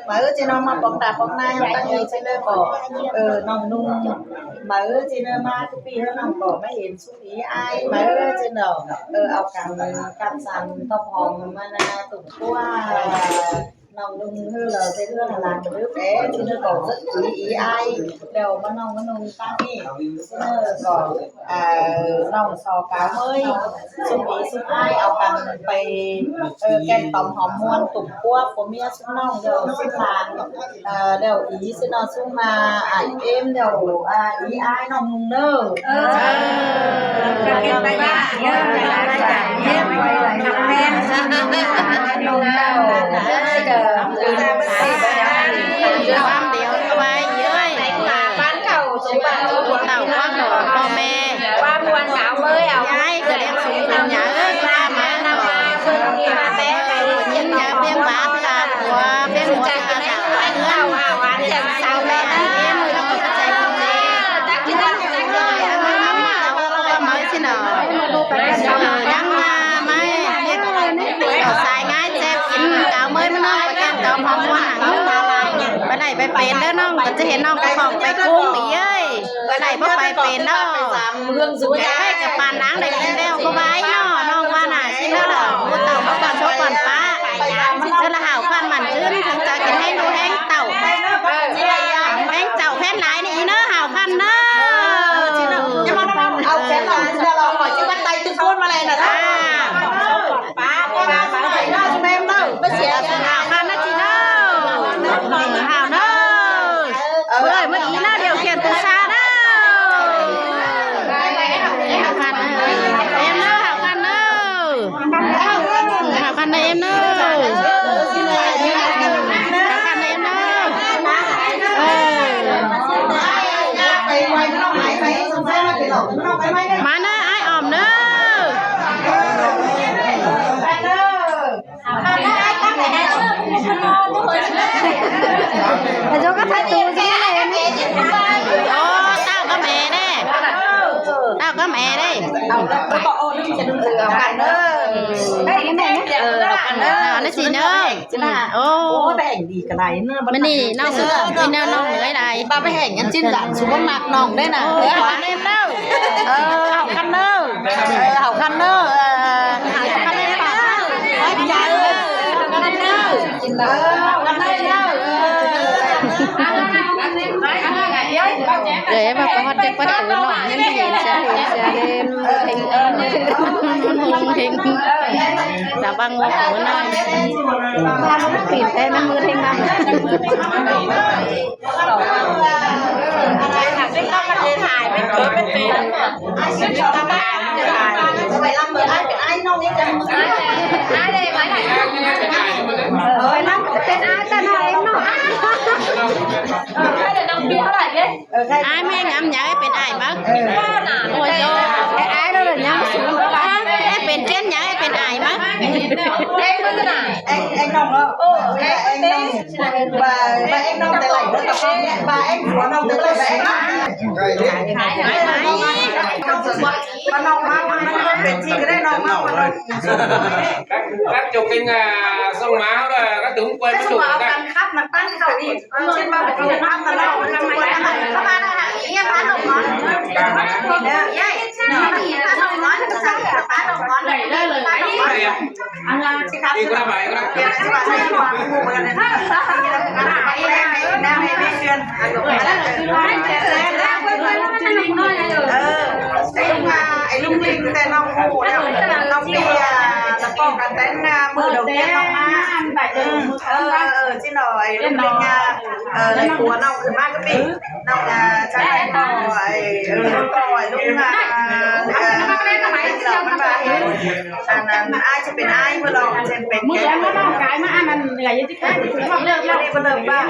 ມາເອີ ເຈນ້ອງມາປອງຕາປອງນາຍເຮົາຕັ້ງອີກເດີ ກໍ ເອີ ນ້ອງນຸ່ງ ມາເອີ ເຈເນີ ມາທຸກປີເຮົານ້ອງກໍມາເຫັນຊຸມອີອ້າຍ ມາເອີ ເຈນ້ອງ ເອີ ເອົາກັນກັນສັນທອບຫອມມານາຕຸກຕົວ ນ້ອງນຸ່ງເຮີລາວເຈເຮືອນຫຼານກະດຶກແອ ເຈເນີ ກໍຈັກອີອ້າຍ ແລ້ວມານ້ອງມານຸ່ງຕັ້ງນີ້ ເຈເນີ ກໍ ເອີ ນ້ອງຊໍກາວເມີຍ ຊຸມອີຊຸມອ້າຍເອົາກັນໄປ ເອີ ແກ່ນຕອມຫອມມ່ວນຕຸບປົວຜົວເມຍຊຸມນ້ອງແລ້ວຊຸມຫຼານ ເອີ ແລ້ວອີຊິເນາະ ຊຸມມາອ້າຍເອັມແລ້ວ ອາ ອີອ້າຍນ້ອງນຸ່ງເດີ ເອີ ເອີ ເອີ ເອີ ຄວາມດຽວສະບາຍເອີຍ ບ້ານເຂົາ ສົມບັດລູກເຕົ້າຂອງພໍ່ແມ່ ຄວາມມ່ວນເອົາເມີຍເອົາ ຍາຍກໍລ້ຽງສູງເປັນຍາເອີຍ ມານຳມາເບິ່ງມີມາແຕ່ໄປເຮັດຍາພຽງບາດກາກວ່າເປັນຫົວກາກເຮືອນ ເອົາຫາຫວານແຈ່ມໃສແມ່ນເອັມ ແລ້ວກໍໃຈບຸນເດ ຕັກກິນໄດ້ຕັກກິນໄດ້ ເອົາເອົາເອົາເອົາເອົາຊິເນາະ ເອີ ຍັງວ່າມາເຮັດສາຍງາຍແຊບກິນ ກາວເມີຍມານ້ອງໄປແກ່ນຕອມຫອມມ່ວນ ໄປໄດ້ໄປເປັນເດີນ້ອງ ກໍຈະເຫັນນ້ອງໄປຂອງໄປກຸ້ງອີເອີຍ ໄປໄດ້ບໍ່ໄປເປັນເດີ ເຮືອງສູງໃຫຍ່ ເອີຍ ກະປານນາງໄດ້ກິນແລ້ວບໍ່ໄຫວເນາະ ນ້ອງວ່າໜ້າຊິເນາະ ຜູ້ເຖົ້າມາກ່ອນໂຊກ່ອນປ້າ ເທື່ອລະຫ້າວພັນໝັ້ນຂຶ້ນ ເຖິງຈະກິນແຮງດູແຮງເຕົ້າ ແຮງເຈົ້າແພນຫຼາຍນີ້ເດີ ຫ້າວພັນເດີ ເອົາແຂນອອກ ເອົາແຂນອອກ ຊິບັນໄດຂຶ້ນໂພນມາແລ້ວນະ ປ້າ ປ້າ ປ້າ ປ້າ ແມ່ນເດີ ບໍ່ເສຍ ຫ້າພັນນະຈິເດີ ຫ້າວເດີ ເອີ ເອີຍ ມື້ນີ້ນະ ດຽວຂຽນຕຸຊາເດີ ຫ້າພັນເດີ ເອັມເດີ ຫ້າພັນເດີ ຫ້າພັນເດີ ເອັມເດີ ຫ້າພັນເດີ ເອັມເດີ ເອີ ມາເດີ ອ້າຍອອມເດີ ໂອ້ ເຕົ້າກັບແມ່ເດ້ ເຕົ້າກັບແມ່ເດ້ ເອົາກັນເດີ ເອີ ເອົາກັນເດີ ເອີ ໂອ້ ໂອ້ຍ ແພງດີກະໄດ້ເນາະ ມື້ນີ້ນ້ອງ ມີແນວນ້ອງເອີຍຫຼາຍ ບາດໄປແຮງກັນຈິນດາ ຊຸມມັກນ້ອງເດ້ນະ ເອີ ເອົາກັນເດີ ເອີ ເອົາກັນເດີ ເອີ ເອົາກັນເດີ ເອີ ເອີຍ ວ່າປະຮອດຈັກປະຕູເນາະ ຍັງເຫັນ ເຫັນ ເຫັນ ເຫັນ ເຫັນ ຕາບັງງົບຫົວໜ້າ ປີນແຕ່ມັນມືແຮງນຳ ອ້າຍແມ່ງາມໃຫຍ່ ເປັນອ້າຍບັກ ໂອ້ຍ ອ້າຍແລ້ວຍັງສູງ ເປັນເຈັນໃຫຍ່ ເປັນອ້າຍບັກ ແອງນ້ອງເນາະ ເອີ ແອງນ້ອງ ບາ ບາແອງນ້ອງແຕ່ໄຫຼເບີດຕະເພາະ ບາແອງຜົວນ້ອງແຕ່ໄຫຼ ບາແອງນ້ອງ ບານ້ອງມາ ເປັນທີ່ກໍໄດ້ນ້ອງມາ ຄັກຈົກເປັນ ອ່າ ສົ່ງມາເຮົາລະ ກໍຖືກປ່ອຍມາໂດນ ຄັນເອົາກັນຄັບມັນຕັ້ງເຂົາອີກ ເອີ ເຊັ່ນວ່າເປັນຄົນທຳມາເນາະ ເຂົ້າມາເນາະ ເອີ ພານ້ອງມາ ເອີ ຍາຍ ພານ້ອງມາ ພານ້ອງມາ ພານ້ອງມາ ເອີ ຊິຄັບ ອີກລະບາຍກໍໄດ້ ຊິວ່າໃຫ້ໝູ່ເພິ່ນເນາະ ໄປແລ້ວ ໄປແລ້ວ ໄປເຮືອນ ເອີ ໄອ້ລຸງ ອ່າ ໄອ້ລຸງລິງ ແຕ່ນ້ອງຮູ້ແລ້ວ ນ້ອງເປີຍ ລະກໍກະແຕ່ງງານ ມື້ດອກເກັບນ້ອງມາ ເອີ ເອີ ຈິນ້ອຍ ລຸງລິງ ອ່າ ເອີ ຜົວນ້ອງຂຶ້ນມາກະປີ ນ້ອງ ອ່າ ຈະໄດ້ຕໍ່ ເອີ ຕໍ່ລຸງ ອ່າ ເອີ ເອີ ມັນວ່າ ອັນນັ້ນ ອ້າຍຈະເປັນອ້າຍເພິ່ນດອກ ຈະເປັນ ມື້ເດືອນມານ້ອງກາຍມາ ອັນນັ້ນເຫຼືອຢູ່ຕິ ເອີ ເລີກແລ້ວ ເລີກແລ້ວ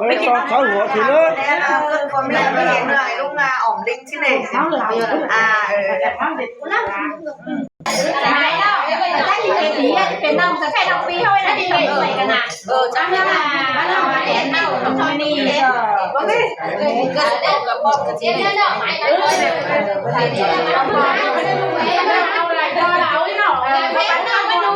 ໄປກິນເຂົ້າຫົວຄືເລີກ ເອີ ເກີດຄວາມແມ່ນບໍ່ເຫັນເລີຍ ລຸງ ອ່າ ອອມລິງ ຊິເນ ອ່າ ເອີ ເປັນນ້ອງສະໃພ້ນ້ອງປີເຮົາໄວ້ນະ ເອີ ຈັ່ງນັ້ນນະ ເອີ ເອີ ເອີ ເອີ ເອົາ ເອົາ ເອົາ ເອົາ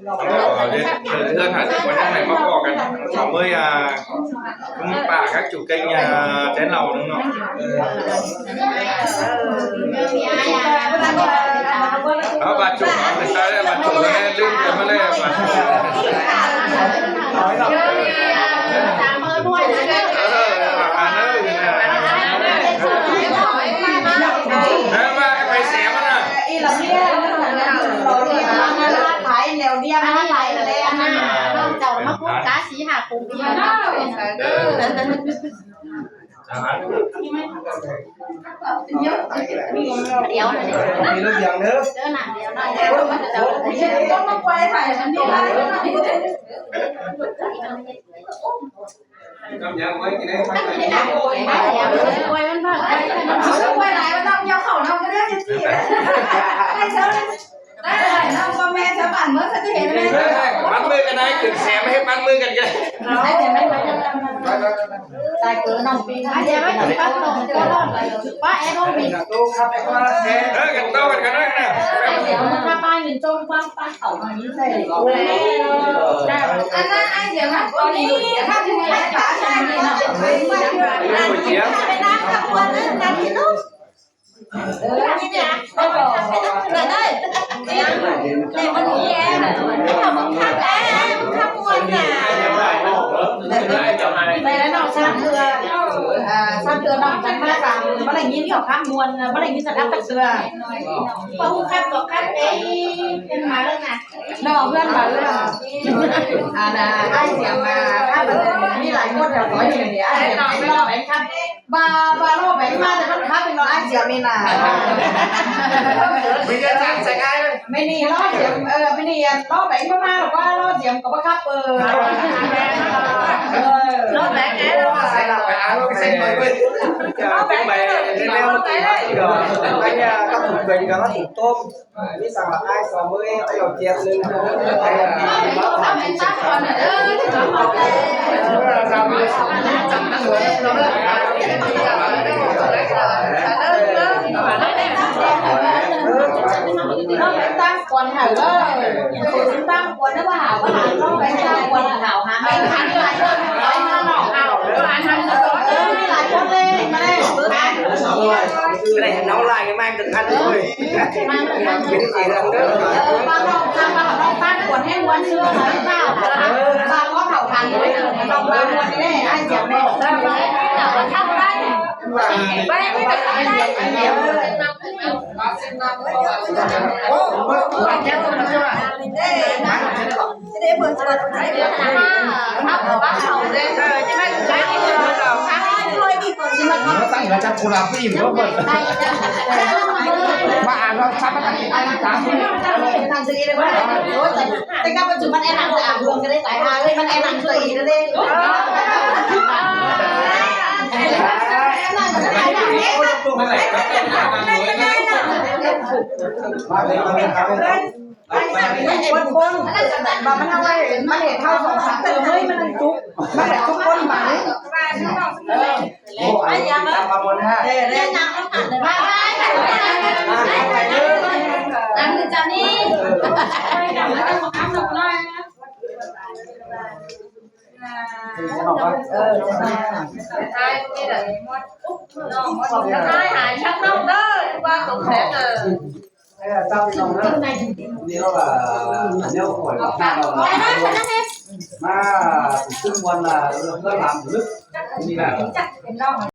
ເອີ ເດີນເຮືອນຫາເຈົ້າຂອງຍັງໄດ້ມາພໍ້ກັນ ສອງມື້ ອ່າ ຄຸມປ້າກັບຈຸກໄກ່ຍ່າແຕ່ເຫຼົ່າໜຶ່ງເນາະ. ເອົາບາດຈຸກເນາະ ໄປໃສ່ແລ້ວບາດຈຸກແລ້ວ ລືມໄປມາແລ້ວ. ເອີ ເອົາມາເດີ ເອີ ວ່າໄປແສມມັນນະ ອີ່ລະເມຍ ຫຼໍ່ລຽນມາ ລາດໄປແນວດຽວ ມາໄປແລ້ວນະ ນ້ອງເຈົ້າມາຄົບກາສີ່ຫ້າຄົນ ເອີ ດຽວ ມີລົດຢາງເດີ ເດີນະ ດຽວໜ້ອຍ ເຈົ້າມາໄປໃສ່ມັນນີ້ລະ. ມັດມືກັນໄດ້ ຂຶ້ນແສມເຮັດມັດມືກັນກໍໄດ້. ຕາຍເກີນນ້ອງປີນ ດຽວໄວ້ກັບນ້ອງ ປ້າແອດນ້ອງປີນ ເອີ ກັນຕໍ່ກັນກໍໄດ້ນະ. ດຽວມັນພາປ້າຍິນໂຈ້ງ ປ້າ ປ້າເຂົ້າມານີ້ໃສ່ ອັນນັ້ນໄອ້ດຽວມັນກໍມີ ຖ້າທີ່ມີຫຼາຍສາຂານີ້ເນາະ ໄປນຳຂະບວນນັ້ນນຳກິນເນາະ. ເອີ ນີ້ນະ ເອີ ນັ້ນເດີ ນີ້ ນີ້ມັນມີແອນ ມັນຄັກແອນ ມັນຄັກມ່ວນນະ. ໄປແລ້ວເນາະ ສາມເທື່ອ ເອີ ສາມເທື່ອເນາະ ກັນມາສາມ ບໍ່ໄດ້ຍິນດອກຄຳມ່ວນ ບໍ່ໄດ້ຍິນສະດັບຈັກເທື່ອ ບໍ່ຮູ້ຄັກດອກຄັກເອ ເປັນມາເລີຍນະ ເນາະ ເພື່ອນມາເລື່ອງ ອັນນ່າ ອ້າຍສຽມມາ ຖ້າມັນມີຫຼາຍຄົນແຖວຊອຍນີ້ ອ້າຍສຽມມາເວົ້າໄປຄັບ ວ່າ ວ່າເວົ້າໄປມາແຕ່ມັນຄັບເປັນວ່າອ້າຍສຽມນີ້ນະ ມີແຕ່ຈັກໃສ່ອ້າຍເລີຍ ແມ່ນີ້ເວົ້າສຽມ ເອີ ແມ່ນີ້ອັນເວົ້າໄປມາວ່າເວົ້າສຽມກໍບໍ່ຄັບ ເອີ ເອີ ເວົ້າໄປແດ່ ເວົ້າໄປ ເວົ້າໄປ ເວົ້າໄປເລີຍ ອັນນີ້ກໍຖືກເປັນກໍຖືກຕົ້ມ ມີສຳລັບອ້າຍສອງມື້ ໄປເອົາຈຽບໜຶ່ງ ຕາມກວນໃຫ້ເດີ ຕາມກວນນະ ວ່າຫາ ວ່າຫາ ຕ້ອງໄປຕາມກວນ ຫາ ຫາ ຫາ ຫຼາຍຄົນເລີຍ ມາເລີຍ ໄດ້ເຫັນນ້ອງລາຍມາ ເອີ ມາ ເປັນສີເຫຼືອງເດີ ເອີ ມາລອງ ມາລອງຕັ້ງກວດໃຫ້ມ່ວນຊື່ນະ ເອີ ມາຂໍເຂົ້າທາງເດີ ລອງມາມ່ວນແດ່ ອ້າຍສຽມແດ່ ໄປ ໄປ ໄປ ໄປ ມາຕັ້ງເຮືອຈັກໂຄລາປີບໍ່ເບິ່ງ ມາອ່ານເຮົາຊ້ຳມາຕັ້ງແຕ່ໄກນະ ຕາມ ນັ່ງຊື່ອີກເດ້ ແຕ່ກັບປັດຈຸບັນແອນັ່ງແຕ່ອ່າງດວງກໍໄດ້ຕາຍຫ່າເອີຍ ມັນແອນັ່ງຕົວອີກເດ້ ມາເລີຍ ມາເລີຍ ມາເລີຍ ມາເລີຍ. ຄົນຄົນ ບາດມັນເອົາໄວ້ ມັນເຫັນເຮົາສອງສາມເຕີມເລີຍ ມັນຈຸກ ມັນແບບທຸກຄົນບັງ ເອີ ໂອ້ ອັນນີ້ຕຳປາບົນນະ ເອີ ໄດ້ນຳມາ ອັນນີ້ຈານີ້ ເອີ ຫາຍ ຫາຍ ຫາຍ ເອີ ເຈົ້າພີ່ນ້ອງເດີ ນີ້ລະວ່າ ອັນນີ້ຂ້ອຍວ່າ ມາ ຄືມ່ວນລະ ເຮືອນລາມລຶກ ນີ້ລະ